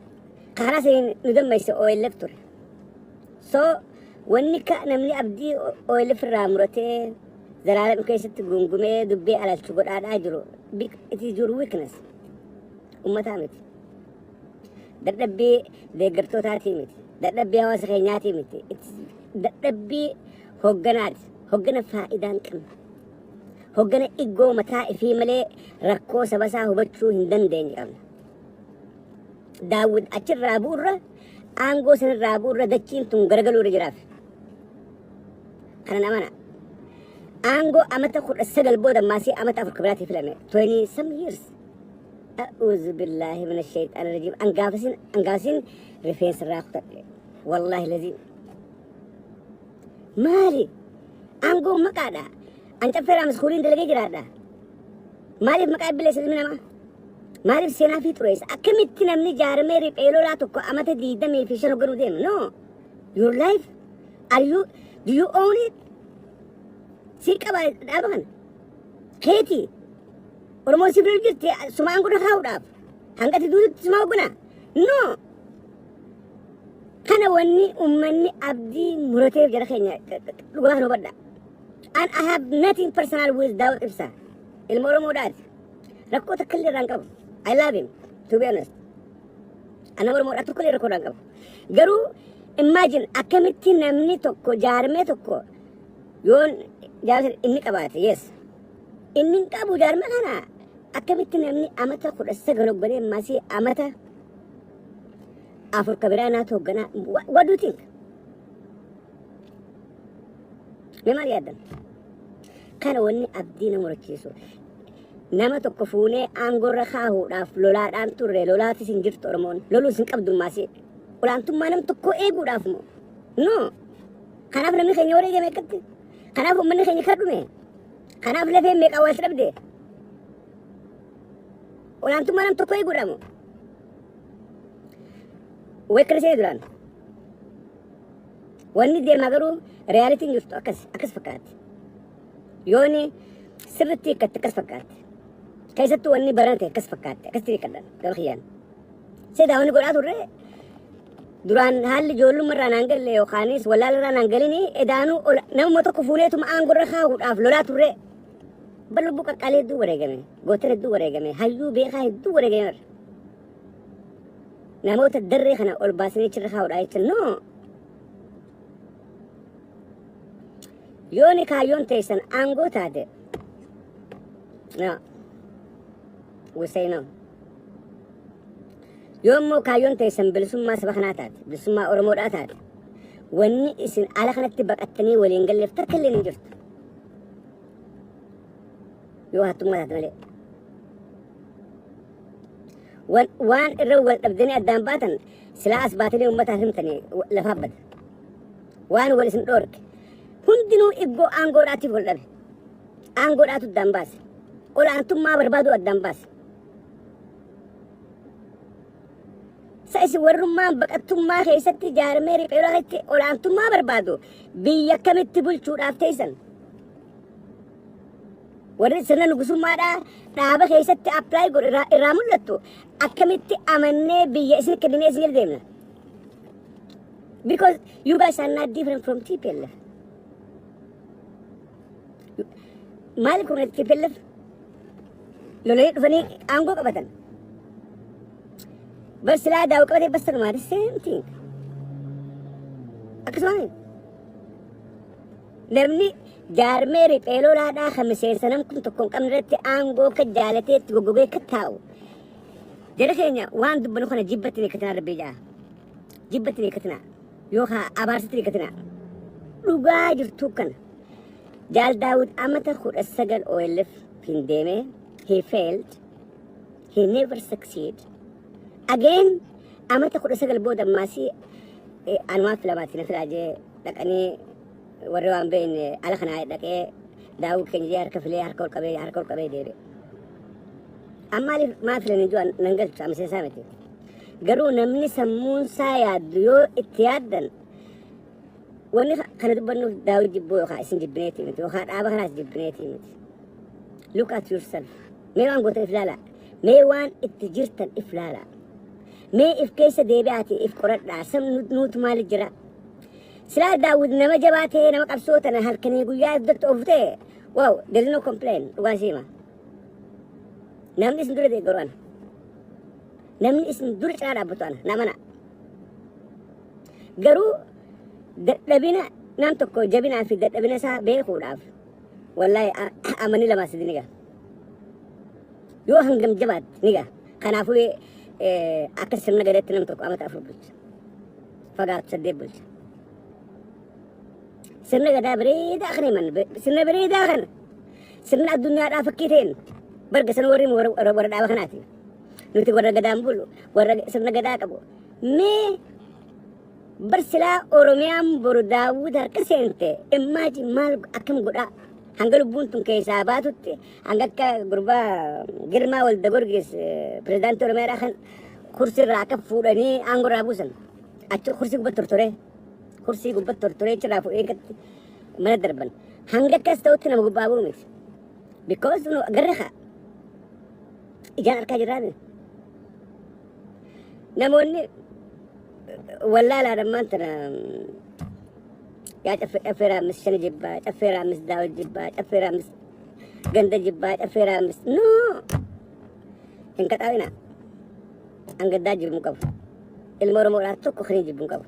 [SPEAKER 1] Karaa saniin nu dammayse OLF ture. So wanni ka namni abdii OLF irraa muratee zalaalam keessatti gungumee dubbii alalchu godhaadhaa jiru. It is your weakness. Ummataa miti. Dadhabbii deeggartootaatii miti. Dadhabbii hawaasa keenyaatii miti. Dadhabbii hogganaati. Hoggana faayidaa hin qabne. Hoggana iggoo mataa ifii malee rakkoo saba isaa hubachuu hin dandeenye qabna. Daawwit achirraa bu'urra, aangoo sanirraa bu'urra, dachiin tun garagaluu irra jiraaf. Kanan amana. Aangoo amata 19 booda maasii amata 4 kabiraatii filame. 20 some years. أعوذ بالله من الشيطان الرجيم. Angaafasiin rifeensa irraa kutadhe. Wallaahi lazim. Maali? Aangoo maqaadha. An caffeeraa maskuuliin dalagee jiraadha. Maaliif maqaa billeessa ilmi namaa? Maaliif seenaa fi xureessa? Akkamitti namni jaarmee riphee lolaa tokko amata 25 hoogganuu deema? No. Your life? Are you, do you own it? Si qaba dhaaba kana. Keeti. Oromoon si bira jirti suma aangoo irra kaa'uudhaaf. Hangati duututti suma hooggana. No. Kana wanni uummanni abdii murateef jara keenya dhugaa kan hubadha. And I have nothing personal with Daawud Ibsa. Ilma Oromoodhaati. Rakkoo takka illee irraa hin qabu. I love him, to be honest. Ana Oromoodhaa tokko illee rakkoo irraa hin qabu. Garuu imagine akkamitti namni tokko jaarmee tokko yoon jaarsa inni qabaate, yes. Inni hin qabu jaarmee kana, akkamitti namni amata 19 hoogganee masii amata 4 kabiraa naatu hoogganaa? What do you think? Mee maal yaaddan? Kana wanni abdii nama murachiisu. Nama tokko fuunee aangoorra kaahuudhaaf lolaadhaan turre, lolaatis hin jirtu Oromoon. Loluus hin qabdu maasii. Olaantummaa nam tokko eeguudhaaf moo? No. Kanaaf namni keenya wareegame akkatti. Kanaaf uummanni keenya kan dhume. Kanaaf lafeen meeqa wal dhabde. Olaantummaa nam tokko eeguudhaaf moo? Weekkarisee duraan. Wanni deemaa garuu realityn jirtu akkas akkas fakkaatti. Yooni sirriitti hiikkatti akkas fakkaatti. Keessattuu wanni barate akkas fakkaatti. Akkasitti hiikkadhan gama kiyyaan. Seedaa wanni godhaa turre duraan haalli ijoollummaa irraa naan galle yookaanis wallaala irraa naan galini edaanuu namuma tokko fuuneetuma aangoo irra kaa'uudhaaf lolaa turre. Bar lubbuu qaqqaalee hedduu wareegame. Gootota hedduu wareegame. Hayyuu beekaa hedduu wareegame. Namoota darree kana ol baasanii achirra kaa'uudhaa jechuun no. Yooni kaayyoon teessan aangoo taate, no. We say no. Yoo immoo kaayyoon teessan bilisummaa saba kanaa taate, bilisummaa Oromoodhaa taate, wanni isin ala kanatti baqattanii waliin galleef takka illee hin jirtu. Yoo hattummaa taate malee. Waan irra wal dhabdanii addaan baatan silaa as baatanii uummataaf himtanii lafaa bada. Waan wal isin dhoorke. Hundinuu iggoo aangoodhaatiif wal dhabe. Aangoodhaatu addaan baase. Olaantummaa barbaaduu addaan baase. Sa isin warrummaan baqattummaa keessatti ijaarmee riphee lolaa keessatti olaantummaa barbaadu biyya kamitti bulchuudhaaf teessan? Warri sirna nugusummaadhaa dhaaba keessatti apply godhu irraa mul'attu akkamitti amannee biyya isin kenninee isin jala deemna? Because you guys are not different from TPLF. Maaliif kun TPLF lolanii dhufanii aangoo qabatan? Bar silaa daawuu qabatee bas tanumaa the same thing. Akkasuma namni jaarmee riphee lolaadhaa kan miseensa nam kun tokko hin qabne irratti aangoo akka jaalatee itti goggogee akka taa'u. Jara keenya, waan dubbannu kana jibbatti hin hiikkatinaa, rabbii ja'a. Jibbatti hin hiikkatinaa. Yookaan abaarsatti hin hiikkatinaa. Dhugaa jirtu kana. Jaal Daawud amata 19 OLF hin deemee He failed. He never succeed. Again, amata 19 booda ammaasii anumaa filamaatti na filaa jee dhaqanii warri waan beekne ala kanaa dhaqee daawuu keenya jee harka filee harka ol qabee harka ol qabee deebi'e. Amma maaliif maa filanii jiru nan galchu amma seensaa miti. Garuu namni sammuun isaa yaaddu yoo itti yaaddan, wanni kana dubbannuuf daawit jibbuu yookaan isin jibbineetii miti yookaan dhaaba kanaas jibbineetii miti. Look at yourself. Mee waan gootan if ilaalaa. Mee waan itti jirtan if ilaalaa. Mee if keessa deebi'aatii if qoradhaa. Sabni nuutu maali jira? Silaa Daawit nama jabaa ta'ee nama qabsoo tana halkanii guyyaa iddootti oofu ta'e, wow, there is no complaint, dhugaa siima. Namni isin dura deeggaru ana. Namni isin dura cinaa dhaabbatu ana. Namana. Garuu dadhabina nam tokko, jabinaa fi dadhabina isaa beekuudhaaf, wallaahi amani lamaa sadi ni gaha. Yoo hangam jabaatte ni gaha. Kanaafuu akka sirna gadaatti nam tokko amata 4 bulcha. Fagaatu 8 bulcha. Sirna gadaa bareedaa kana himan, sirna bareedaa kana, sirna addunyaadhaa fakkii ta'een barga sana warri warra dhaaba kanaati. Nuti warra gadaan bulu, warra sirna gadaa qabu. Mee bar silaa Oromiyaan boru Daawwit harka seente, imagine, maal akkam godhaa? Hanga lubbuun tun keessaa baatutti, hanga akka gurbaa Girmaa Walda Gorgis pirezidaantii Oromiyaadhaa kan kursii irraa akka fuudhanii aangoo irraa buusan, achi kursii gubbatti tortoree, kursii gubbatti tortoree achirraa fuudhee gatti mana darban, hanga akkas ta'utti nama gubbaa bu'u miti. Because nu garri haa ijaan arkaa jirraani. Namoonni wallaalaadhaan maan tana yaa caffee raammis shani jibbaa, caffee raammis daawit jibbaa, caffee raammis ganda jibbaa, caffee raammis no hin qaxaawina. Angaddaa jibbuu qabu. Ilma Oromoodhaa tokko kan hin jibbuu qabu.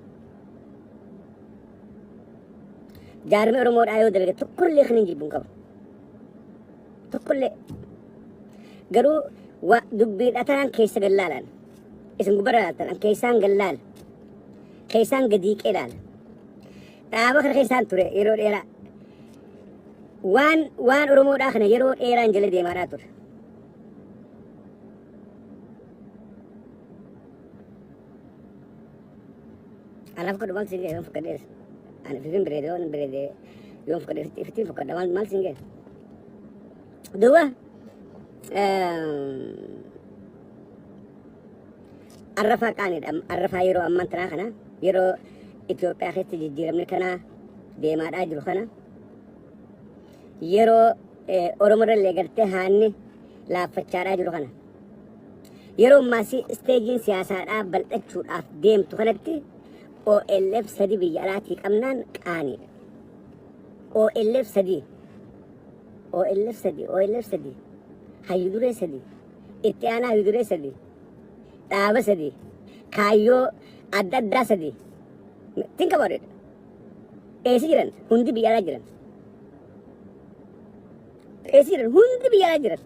[SPEAKER 1] Jaarmi Oromoodhaa yoo dalage tokkollee kan hin jibbuu qabu. Tokkollee. Garuu dubbiidha tanaan keessa gallaalaan. Isin gubbarra laaltan, an keessaan gallaal. Keessaan gadiiqee laala. Dhaaba kana keessaan ture yeroo dheeraa. Waan Oromoodhaa kana yeroo dheeraan jala deemaadhaa ture. Anaaf godhu maal siin ga'e yoon fukkadhees. Ani ifin bireede, yoon bireede, yoon fukkadhe ifittiin fukkadha, maal siin ga'e. Duuba arrafaa qaaniidha. Arrafaa yeroo ammaan tanaa kana, yeroo Itoophiyaa keessatti jijjiiramni kanaa deemaadhaa jiru kana, yeroo Oromoorrallee gartee haanni laaffachaadhaa jiru kana, yeroo ammaas isteejiin siyaasaadhaa bal'achuudhaaf deemtu kanatti OLF sadi biyya alaatii qabnaan qaaniidha. OLF sadi, OLF sadi, OLF sadi, hayyu duree sadi, itti aanaa hayyu duree sadi, dhaaba sadi, kaayyoo adda addaa sadi. Think about it. Eessa jiran? Hundi biyya alaa jiran. Eessa jiran? Hundi biyya alaa jiran.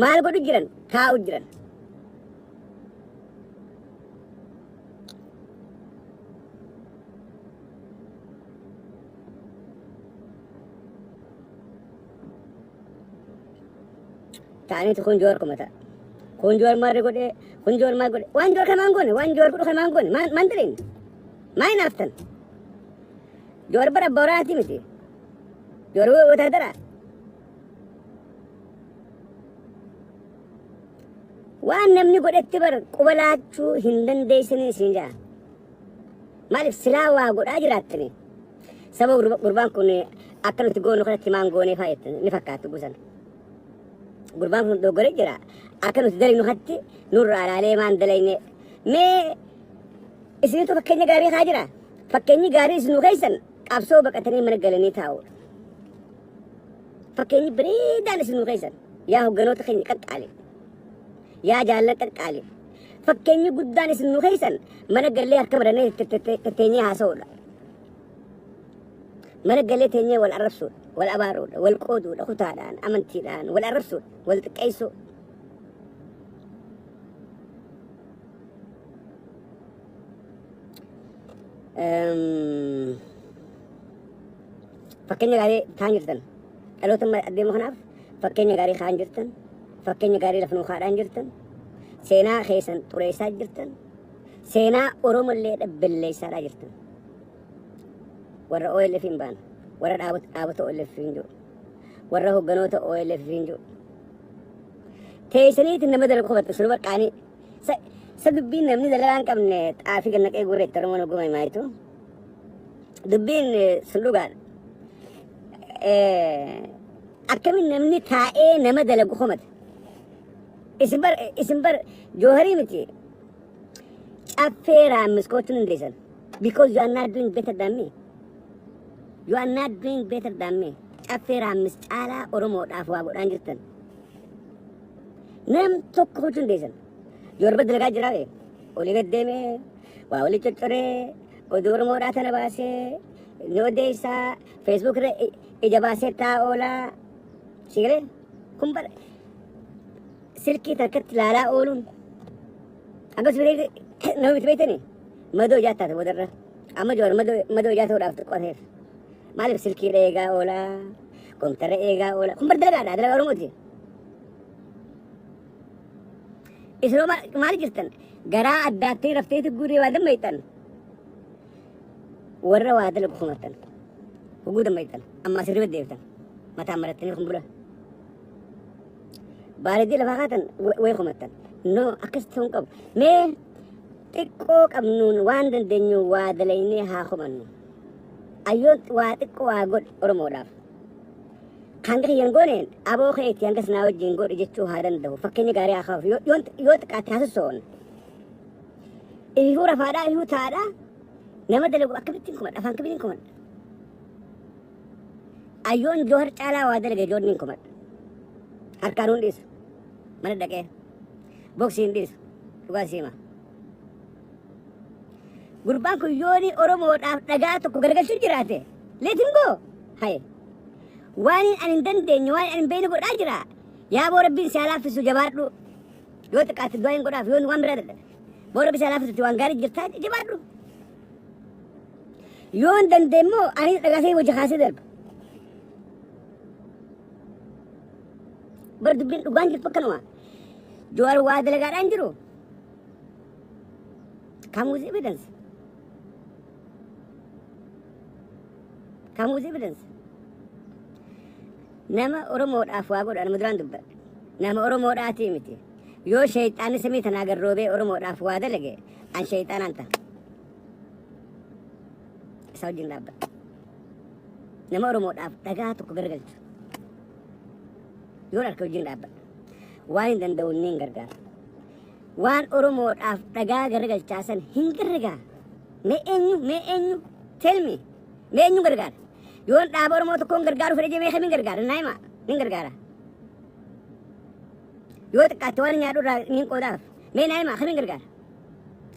[SPEAKER 1] Maal godhu jiran? Taa'u jiran. Ta'aniitu kun Joowar kumata. Kun Joowar maal godhe? Kun Joowar maal godhe? Waan Joowar kana maan goone? Waan Joowar godhu kana maan goone? Maan dalin? Maa hinaaftan? Joowar bara abbaa waraanaati miti. Joowar wataadara. Waan namni godhetti bar quba laachuu hin dandeessanii isin jaa. Maaliif silaa waa godhaa jiraattani? Saba gurbaan kun akka nuti goonu kanatti maan goonee faa jettan ni fakkaattu gusan. Gurbaan kun dogoggoree jira. Akka nuti dalaynu kanatti nurraa ilaalee maan dalayne. Mee isinitu fakkeenya gaarii haa jira. Fakkeenyi gaarii isinuu keessan qabsoo baqatanii mana galanii taa'uudha. Fakkeenyi bareedaan isinuu keessan, yaa hogganoota keenya qaqqaali. Yaa jaallan qaqqaali. Fakkeenyi guddaan isinuu keessan mana gallee harka marannee tetteenyee haasa'uudha. Mana galee teenyee wal arrabsuudha, wal abaaruudha, wal qooduudha, kutaadhaan, amantiidhaan, wal arrabsuudha, wal xiqqeessuu. Fakkeenya gaarii ta'an jirtan. Dhaloota adeemu kanaaf fakkeenya gaarii ta'an jirtan. Fakkeenya gaarii lafa nuu kaadhaan jirtan. Seenaa keessan xureessaa jirtan. Seenaa Oromollee dhabbelleessaadhaa jirtan. Warra OLF hin baana. Warra dhaabota OLF hin jiru. Warra hogganoota OLF hin jiru. Teessaniitiin nama dalagu qofatti sun barqaanii. Sa dubbiin namni dalagaa hin qabne xaafii gannaqee guureetti Oromoon oguma himaayitu. Dubbiin sun dhugaadha. Akkamiin namni taa'ee nama dalagu komata? Isin bar jooharii miti. Caffee raammis kootu hin dandeessan. Because you are not doing better than me. You are not doing better than me. Caffee raammis caalaa Oromoodhaaf waa godhaan jirtan. Nam tokko gochuu hin dandeessan. Yoorba dalagaa jiraa bee. Olii gad deemee, waa walii coccoree, oduu Oromoodhaa tana baasee, ni odeessaa, Facebook irra ija baasee taa'aa oolaa. Si galee? Kun bara silkii takka ilaalaa ooluun. Akkas nama miti beektanii? Madoo ijaa taate boodarra. Amma Jowaar madoo ijaa ta'uudhaaf xiqqoo ta'eef. Maaliif silkiidha eegaa oolaa? Kompiitara eegaa oolaa. Kun bar dalagaadha, dalagaa Oromooti. Isin maal jirtan? Garaa addaattee rafteeti guuree waa dammayxan. Warra waa dalagu kumattan. Huguu dammayxan. Amma asirri deebtan. Mataan marattanii kumbula. Baareddii lafaa kaatan wayi kumattan. No, akkas ta'uu hin qabu. Mee xiqqoo qabnuun waan dandeenyu waa dalaynee haa kumannu. Ayyoon waa xiqqoo waa godhe Oromoodhaaf. Hanga kiyyan gooneen aboo keetti hanga sinaa wajjin godhe jechuu haa danda'u. Fakkeenya gaarii haa kaafu. Yoo xiqqaate haa sosso'on. Ififuu rafaadhaa, ififuu taa'aadhaa. Nama dalagu akkamittiin kumadha? Afaan kamittiin kumadha? Ayyoon Joohar caalaa waa dalage joonni hin kumadha. Harkaan hin dhiisu. Mana dhaqee. Boksii hin dhiisu. Dhugaa siima. Gurbaan kun yooni Oromoodhaaf dhagaa tokko garagalchuu jiraate. Let him go. Haye. Waan ani hin dandeenye, waan ani hin beekne godhaa jira. Yaa boo, Rabbiin si haa laaffisu, jabaadhu. Yoo xiqqaate du'aa hin godhaaf yoo waan biraa dadhabe. Boo, Rabbi si haa laaffisutti, waan gaarii jirtaa, jabaadhu. Yoo hin dandeenye ani dhagaa see wajji kaasee darba. Bar dubbiin dhugaan jirtu akkanuma. Jawaar waa dalagaadhaan jiru. Come with evidence. Come with evidence. Nama Oromoodhaaf waa godha nama duraan dubbadhe. Nama Oromoodhaatii miti. Yoo sheexaanni samii tanaa garroobee Oromoodhaaf waa dalage, an sheexaanaan ta'a. Isa wajjin dhaabbadha. Nama Oromoodhaaf dhagaa tokko garagalchu. Yoon harka wajjin dhaabbadha. Waan hin danda'u inni hin gargaara. Waan Oromoodhaaf dhagaa garagalchaa san hin gargaara. Mee eenyu, mee eenyu, tell me, mee eenyu gargaara? Yoon dhaaba Oromoo tokkoon gargaaru fedhe jee, mee kamiin gargaara? Naa hima, nin gargaara. Yoo xiqqaatte waan nyaadhu irraa nin qoodaaf. Mee naa hima, kamiin gargaara?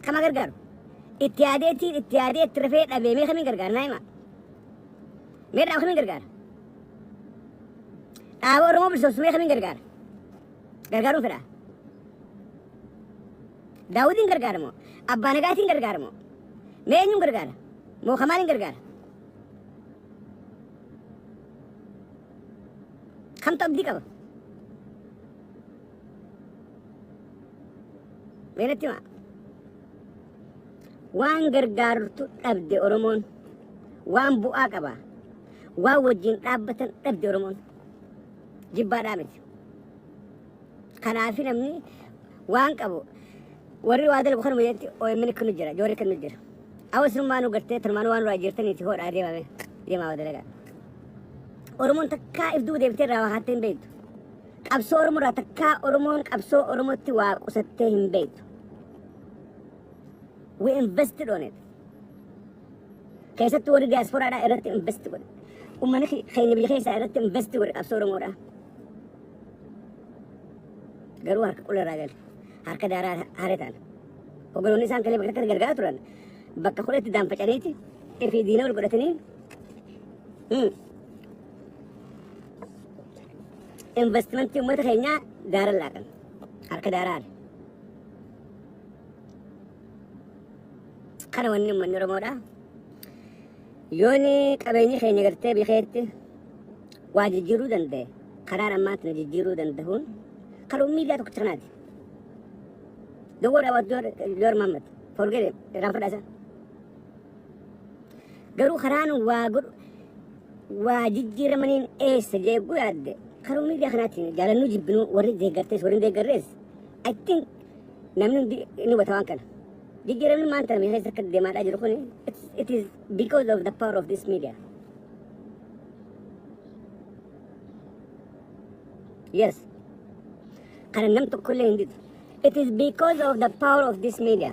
[SPEAKER 1] Kama gargaaru? Itti yaadeetiin, itti yaadee itti rafee dhabee, mee kamiin gargaara? Naa hima. Mee dhaaba kamiin gargaara? Dhaaba Oromoo bilisoomsu mee kamiin gargaara? Gargaaruun fedha. Daawudiin gargaara moo? Abbaa Nagaatiin gargaara moo? Mee eenyuun gargaara? Moo Kamaaliin gargaara? Kamtu abdii qaba? Mee natti himaa. Waan gargaartu dhabde Oromoon. Waan bu'aa qaba. Waan wajjin dhaabbatan dhabde Oromoon. Jibbaadhaa miti. Kanaaf namni waan qabu warri waa dalagu kanuma jetti OMN kanu jira, joorri kanu jira. Hawaasummaa nu gartee turmaan waan nurraa jirtaniiti hodhaa deemame deemaa waa dalagaa. Oromoon takkaa if duuba deebitee irraa waa haattee hin beektu. Qabsoo Oromoo irraa takkaa Oromoon qabsoo Oromootti waa qusattee hin beektu. We invested on it. Keessattuu warri diaasporaadhaa irratti invest godhe. Uummanni keenya biyya keessaa irratti invest godhe qabsoo Oromoodhaa. Garuu harka qulla irraa gale. Harka daaraa haree ta'an. Hogganoonni isaan kalee bakka gargaaraa turan bakka kudhatti daanfacaniiti fi diina wal godhatanii investimentii uummata keenyaa daara laaqan. Harka daaraa haare. Kana wanni uummanni Oromoodha. Yooni qabeenyi keenya gartee bikeetti waa jijjiiruu danda'e, karaan ammaatti na jijjiiruu danda'uun Karoo miidiyaa tokkicha kanaati. Don't worry about Jawar Mohammed. Forget it. Irraan fadhaa isa. Garuu karaan waa godhu waa jijjiiramaniin eessa jeeguu yaadde, karoo miidiyaa kanaatiin jaalannuu jibbinuu, warri deeggartees warri hin deeggarrees, I think namni hundi ni hubata waan kana. Jijjiiramni maanta namni keessa akka deemaadhaa jiru kun, it is because of the power of this media. Yes. Kana nam tokkollee hin didu. It is because of the power of this media.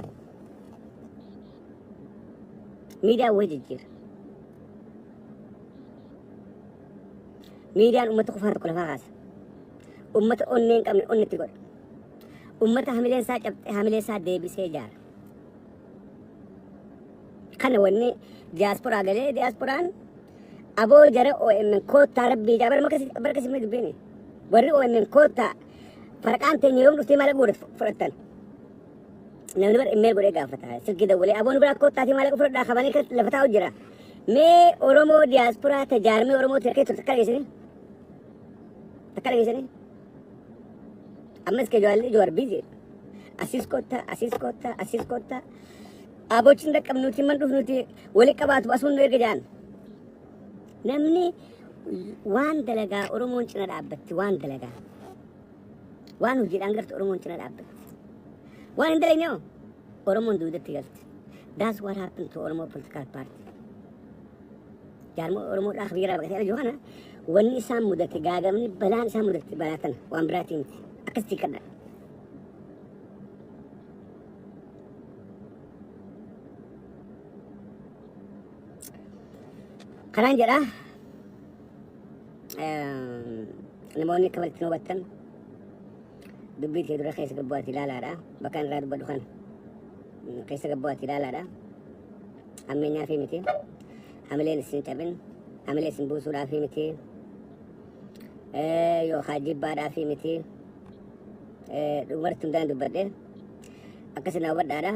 [SPEAKER 1] Miidiyaan wayii jijjiira. Miidiyaan uummata qofaa tokko lafaa kaasa. Uummata onnee hin qabne onnetti godha. Uummata hamileen isaa cabxe hamilee isaa deebisee ijaara. Kana wanni diyaasporaa galee diyaasporaan aboo jara OMN koottaa rabbii jaa bara akkasii dubbiini. Warri OMN koottaa, faraqaan teenya yoom dhuftee maal godhe fudhattan. Namni bara email godhee gaafata. Silkii dawwalee aboo nu biraa koottaatii maallaqa fudhadhaa qabanii lafa taa'u jira. Mee Oromoo diyaasporaa tajaarmee Oromoo tirkee turte takka dhageessanii? Takka dhageessanii? Ammas kee jawaalli Jawaar biizii. Asiis koottaa, asiis koottaa, asiis koottaa. Abochiin dhaqqabnuuti man dhufnuuti wali qabaatu asuun nu erga jaan. Namni waan dalagaa Oromoon cina dhaabbatti, waan dalagaa. Waan hojiidhaan gartu Oromoon cina dhaabbatti. Waan hin dalagne hoo Oromoon duudatti galti. That's what happened to Oromo political party. Jaarmoo Oromoodhaa biyya irraa baqatee ala jiru kana wanni isaan mudate, gaagamni balaan isaan mudate balaa tana, waan biraatii miti. Akkasitti kadha. Kanaan jedha, namoonni akka walitti nu hubattan dubbii tee dura keessa gabbu'aati ilaalaadha. Bakka inni irraa dubbadhu kana keessa gabbu'aati ilaalaadha. Hammeenyaa fi miti. Hamileen isin cabin, hamilee isin buusuudhaa fi miti. Yookaan jibbaadhaa fi miti. Dhumarratti hundaan dubbadhe. Akkasii na hubadhaadha.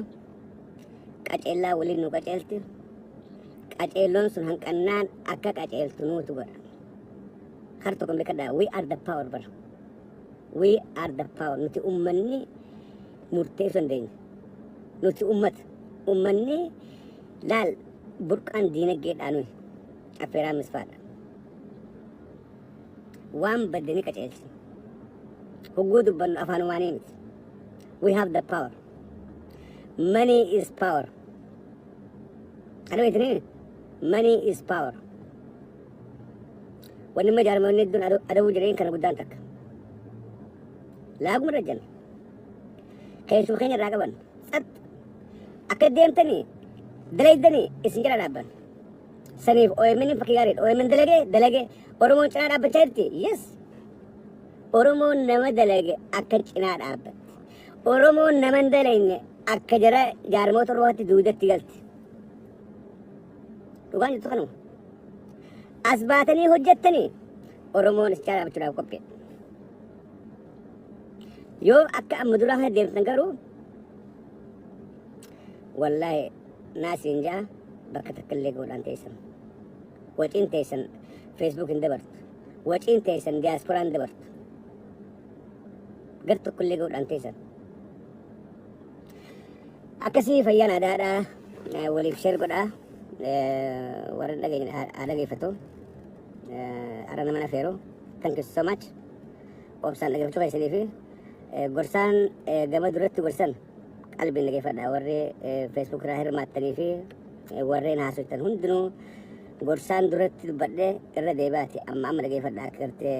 [SPEAKER 1] Qaceellaa waliin nu qaceelti. Qaceelloon sun hanqannaan akka qaceeltu nuutu godha. Har tokko beekadhaa, we are the power bara. We are the power. Nuti ummanni murteessuu dandeenya. Nuti ummata. Ummanni laal burqaan diinagdeedhaa nuyi. Affeeraa misfaadha. Waan badde ni qaceelchina. Hogguu dubbannu afaanumaanii miti. We have the power. Money is power. Kana beektanii? Money is power. Wanni immoo jaarmoonni hedduun adabuu jireen kana guddaan takka. Laaguma irra jenna. Keessuma keenya irraa qaban. Tsat. Akka deemtanii dalaydanii isin jala dhaabban. Saniif OMN fakkii gaariidha. OMN dalagee dalagee Oromoon cinaa dhaabbachaa jirti. Yes. Oromoon nama dalage akka cinaa dhaabbatti. Oromoon nama hin dalagne akka jara jaarmoota Oromootti duudatti galti. Dhugaan jirtu kanuma. As baatanii hojjettanii Oromoon isin cinaa dhaabbachuudhaaf qophiidha. Yoo akka amma duraa kana deemtan garuu, wallaahi naasiin jaa, bakka takka illee godhaan teessan. Waciin teessan Facebook hin dabartu. Waciin teessan diasporaan dabartu. Gar tokko illee godhaan teessan. Akkasii fayyaan aadaadhaa waliif share godhaa, warra dhageenye haa dhageeffatu. Arra nama nafeeru. Thank you so much. Obsaan dhageeffachuu keessanii fi gorsaan gama duratti gorsan qalbiin dhageeffadha. Warri Facebook irraa hirmaattanii fi warreen haasoftan hundinuu gorsaan duratti dubbadhe irra deebi'aati amma amma dhageeffadha, akka gartee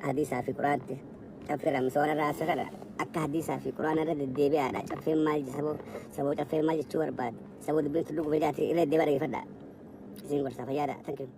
[SPEAKER 1] hadiisaa fi quraanti caffee ramsa waan irraa haasofadha, akka hadiisaa fi quraana irra deddeebi'aadha. Caffeen maal, saboo saboo caffeen maal jechuu barbaade, saboo dubbiin tulluu gubee jaati, irra deddeebi'aa dhageeffadha. Isin gorsaa fayyaadha. Thank you.